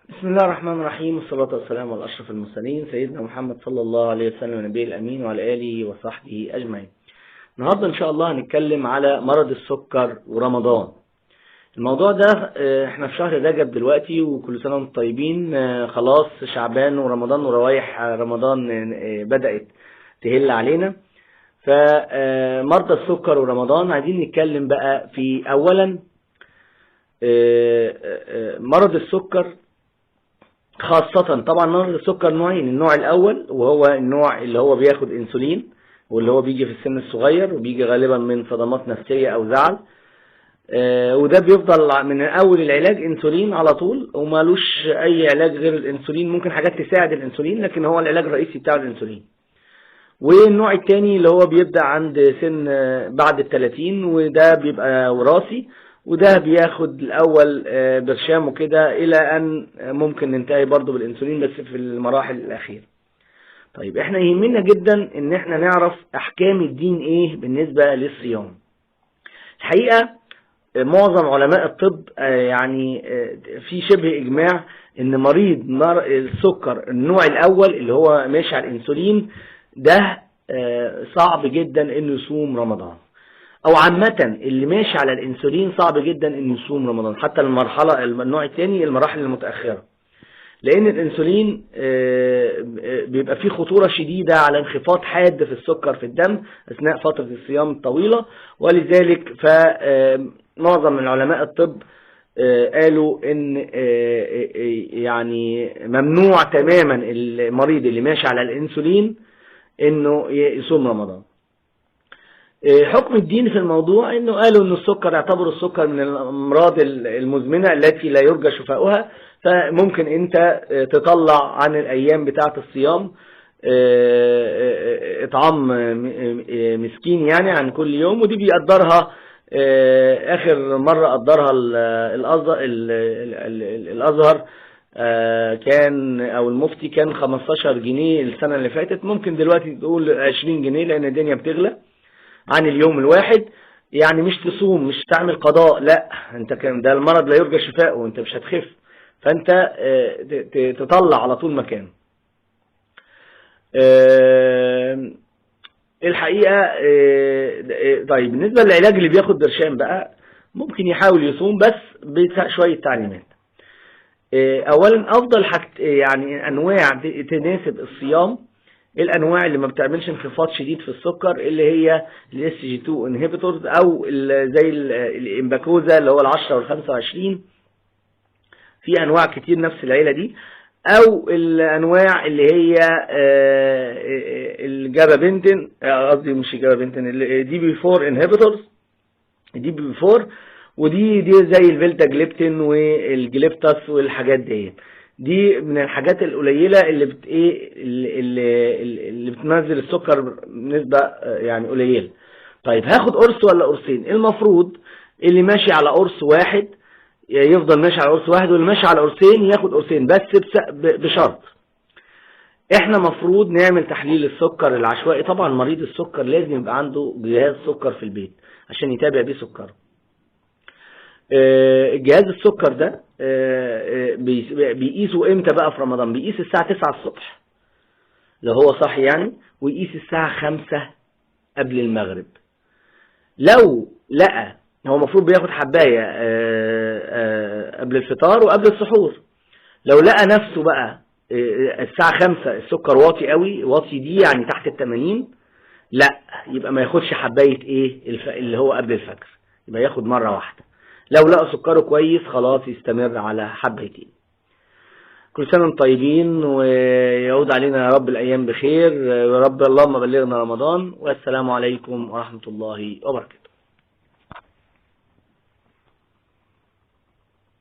بسم الله الرحمن الرحيم، والصلاة والسلام على أشرف المرسلين سيدنا محمد صلى الله عليه وسلم النبي الأمين وعلى آله وصحبه أجمعين. النهاردة إن شاء الله هنتكلم على مرض السكر ورمضان. الموضوع ده احنا في شهر رجب دلوقتي، وكل سنة وانتم طيبين. خلاص شعبان ورمضان وروايح رمضان بدأت تهل علينا. فمرضى السكر ورمضان عايزين نتكلم بقى في أولا مرض السكر خاصة. طبعا مرض السكر نوعين، النوع الأول وهو النوع اللي هو بياخد انسولين، واللي هو بيجي في السن الصغير وبيجي غالبا من صدمات نفسية أو زعل، وده بيفضل من أول العلاج انسولين على طول ومالوش أي علاج غير الانسولين، ممكن حاجات تساعد الانسولين لكن هو العلاج الرئيسي بتاع الانسولين. والنوع التاني اللي هو بيبدأ عند سن بعد 30، وده بيبقى وراثي، وده بياخد الأول برشام وكده إلى أن ممكن ننتهي برضو بالإنسولين بس في المراحل الأخيرة. طيب احنا يهمنا جدا ان احنا نعرف أحكام الدين ايه بالنسبة للصيام. الحقيقة معظم علماء الطب يعني في شبه إجماع ان مريض السكر النوع الأول اللي هو ماشي على الإنسولين ده صعب جدا انه يصوم رمضان، او عامة اللي ماشي على الانسولين صعب جدا انه يصوم رمضان، حتى المرحلة النوع الثاني المراحل المتأخرة، لان الانسولين بيبقى فيه خطورة شديدة على انخفاض حاد في السكر في الدم اثناء فترة الصيام الطويلة. ولذلك فمعظم من علماء الطب قالوا ان يعني ممنوع تماما المريض اللي ماشي على الانسولين انه يصوم رمضان. حكم الدين في الموضوع انه قالوا ان السكر، اعتبروا السكر من الامراض المزمنة التي لا يرجى شفاؤها، فممكن انت تطلع عن الايام بتاعة الصيام اطعام مسكين يعني عن كل يوم، ودي بيقدرها اخر مرة قدرها الازهر كان او المفتي كان 15 جنيه السنة اللي فاتت، ممكن دلوقتي تقول 20 جنيه لان الدنيا بتغلى عن اليوم الواحد. يعني مش تصوم، مش تعمل قضاء، لا، انت كان ده المرض لا يرجى شفاؤه وانت مش هتخف، فانت تطلع على طول مكانه. الحقيقة طيب بالنسبة للعلاج اللي بياخد برشام بقى ممكن يحاول يصوم بس بشوية تعليمات. اولا افضل حاجة يعني انواع تناسب الصيام، الانواع اللي ما بتعملش انخفاض شديد في السكر اللي هي ال SGLT2 inhibitors او زي ال empagliflozin اللي هو 10 وال 25، في انواع كتير نفس العيله دي، او الانواع اللي هي ال gabapentin، قصدي مش ال gabapentin، ال DPP 4 inhibitors، DPP 4، ودي زي ال vildagliptin وال Gliftus والحاجات دي. دي من الحاجات القليله اللي بت ايه اللي بتنزل السكر بنسبه يعني قليله. طيب هاخد قرص ولا قرصين؟ المفروض اللي ماشي على قرص واحد يفضل ماشي على قرص واحد، واللي ماشي على قرصين ياخد قرصين، بس بشرط احنا مفروض نعمل تحليل السكر العشوائي. طبعا مريض السكر لازم يبقى عنده جهاز سكر في البيت عشان يتابع بيه سكره. جهاز السكر ده بيقيسه امتى بقى في رمضان؟ بيقيس الساعة 9 الصبح لو هو صاحي يعني، ويقيس الساعة 5 قبل المغرب. لو لقى هو المفروض بياخد حباية قبل الفطار وقبل السحور، لو لقى نفسه بقى الساعة 5 السكر واطي قوي، واطي دي يعني تحت 80، لا يبقى ما ياخدش حباية ايه اللي هو قبل الفجر، يبقى ياخد مرة واحدة. لو لقى سكره كويس خلاص يستمر على حبيتين. كل سنة وانتم طيبين، ويعود علينا يا رب الأيام بخير، يا رب اللهم بلغنا رمضان، والسلام عليكم ورحمة الله وبركاته.